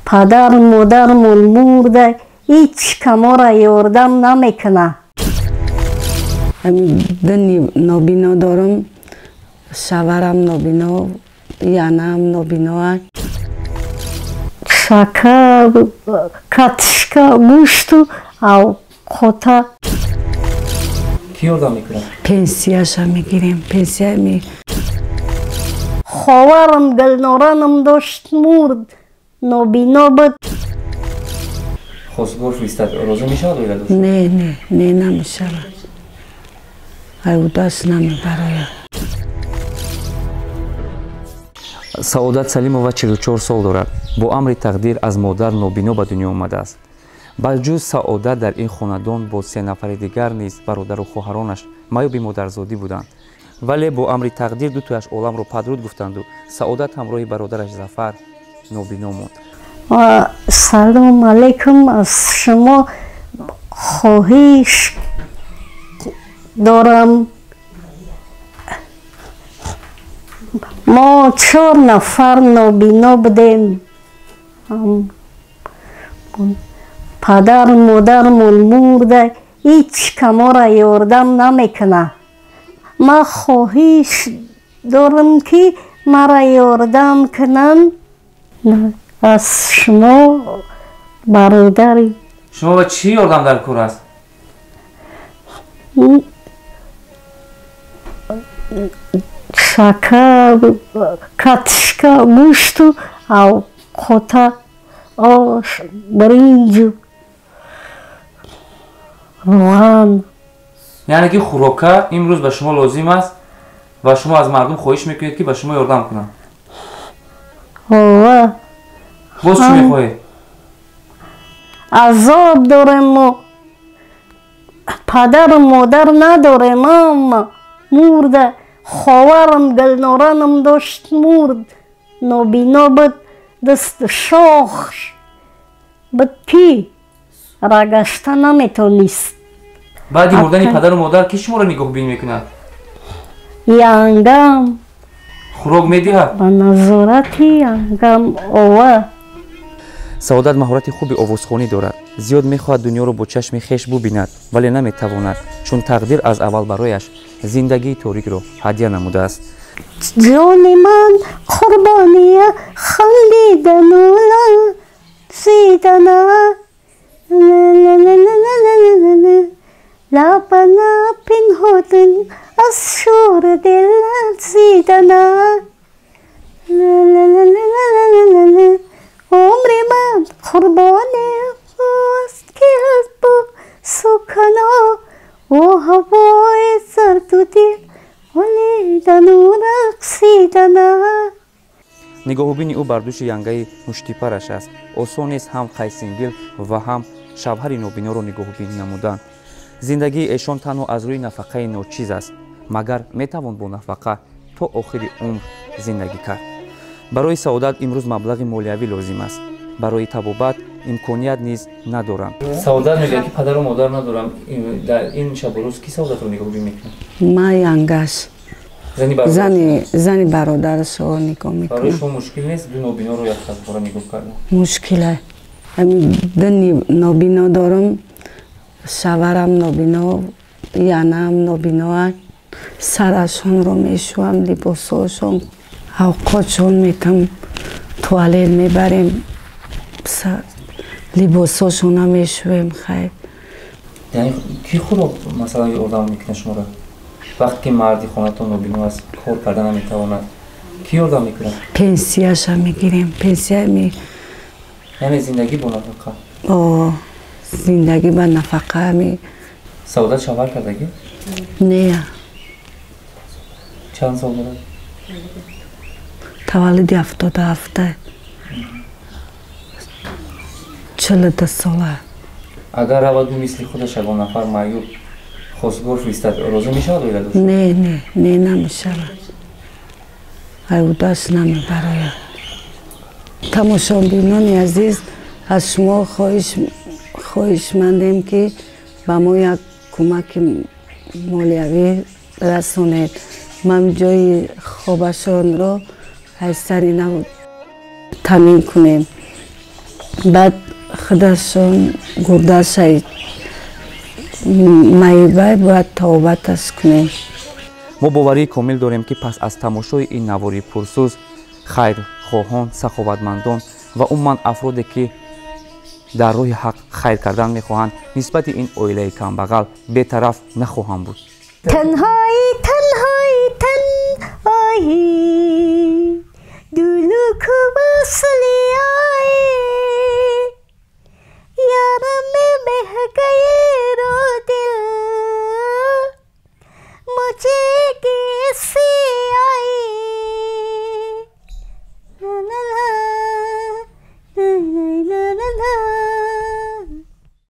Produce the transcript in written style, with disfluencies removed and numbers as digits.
Падару модармон мурда, ҳеҷ камора ёрдам намекунад. Ду нобино дорам, шаварам нобино, янаам нобиноа. Шакар, катишка, гӯшту авқота. Кӣ ёрдам мекунад? Пенсияша мегирем, пенсия. Ховарам Гулноранам дошт, мурд, нобино буд. Хостгор фиристад, розӣ мешавад оила дошт? Не, не, не, намешавад. Ай удаш намебарояд. Саодат Салимова 44 сол дорад. Бо амри тақдир аз модар нобино ба дунё омадааст. Ба ҷуз Саодат дар ин хонадон бо се нафари дигар низ бародару хоҳаронаш маъюби модарзодӣ буданд, вале бо амри тақдир дутояш оламро падруд гуфтанду Саодат ҳамроҳи бародараш Зафар нобино монд. Салом алейкум, аз шумо хоҳиш дорам. Мо чор нафар нобино будем. Падару модармон мурда, ҳеҷ камора ёрдам намекунад. Ман хоҳиш дорам, ки маро ёрдам кунанд. Аз шумо бародари. Шумо ба чӣ ёрдам дар кор аст? Шакар, катишка, гӯшту авқота, ош, биринҷу равған. Яъне ки хӯрока имрӯз ба шумо лозим аст ва шумо аз мардум хоҳиш мекунед, ки ба шумо ёрдам кунанд? Ова. Боз чӣ мехоҳед? Азоб дорем мо, падару модар надорем, ама мурда. Ховарам Гулноранам дошт, мурд, нобино буд, даст шох буд, ки рагашта наметонист. Баъди мурдани падару модар ки шуморо нигоҳбин мекунад? Янгам. Хӯрок медиҳад? Ба назорати янгам, ова. Саодат маҳорати хуби овозхонӣ дорад. Зиёд мехоҳад дунёро бо чашми хеш бубинад, вале наметавонад, чун тақдир аз аввал барояш зиндагии торикро ҳадя намудааст. Ҷони ман қурбония хандидану зидана, лабана пинҳодун аз шури дил зидана, умри ман қурбони аст, ки аз бо сукано ӯ ҳавои зарду дил олидану рақсидана. Нигоҳубини ӯ бар дӯши янгаи муштипараш аст. Осон нест ҳам қайсингил ва ҳам шавҳари нобиноро нигоҳубинӣ намудан. Зиндагии эшон танҳо аз рӯи нафақаи ночиз аст. Магар метавон бо нафақа то охири умр зиндагӣ кард? Барои Саодат имрӯз маблағи молиявӣ лозим аст. Барои табобат имконият низ надорам. Саодат мегӯяд, ки падару модар надорам. Дар ин шабу рӯз ки Саодатро нигоҳубин мекунад? Ма, янгаш, зани бародарашо нигоҳ Барои мекунам. шумо мушкил нест ду нобиноро якбора нигоҳ кардан? Мушкила. Ду нобино дорам, шаварам нобино, янаам нобиноа. Сарашонро мешӯям, либосҳошон, авқотшон метам, туалет мебарем, либосҳошона мешӯем, хайр. Яъне ки хӯрок, масалан, ёрдам мекунад шуморо? Вақте ки марди хонатон нобино аст, кор карда наметавонад, кӣ ёрдам мекунад? Пенсияша мегирем, пенсия. Яъне зиндагӣ бо нафақа? О, зиндагӣ ба нафақа. Саодат шавҳар кардагӣ? Не. Чанд сол дорад? Таваллуди 77-а, 42 сола. Агар раваду мисли худаш ягон нафар маъюб хостгор фиристад, розӣ мешавад оила дошт? Не, не, не, намешавад. Ай удаш намебарояд. Тамошобинони азиз, аз шумо хоҳишмандем, ки ба мо як кӯмаки молиявӣ расонед. Ман ҷои хобашонро аз сари нав таъмин кунем. Баъд худашон гурдашай маибай бояд тавбаташ кунем. Мо боварии комил дорем, ки пас аз тамошои ин навори пурсӯз хайрхоҳон, саховатмандон ва умуман афроде, ки дар роҳи ҳақ хайр кардан мехоҳанд, нисбати ин оилаи камбағал бетараф нахоҳанд буд. Танҳои.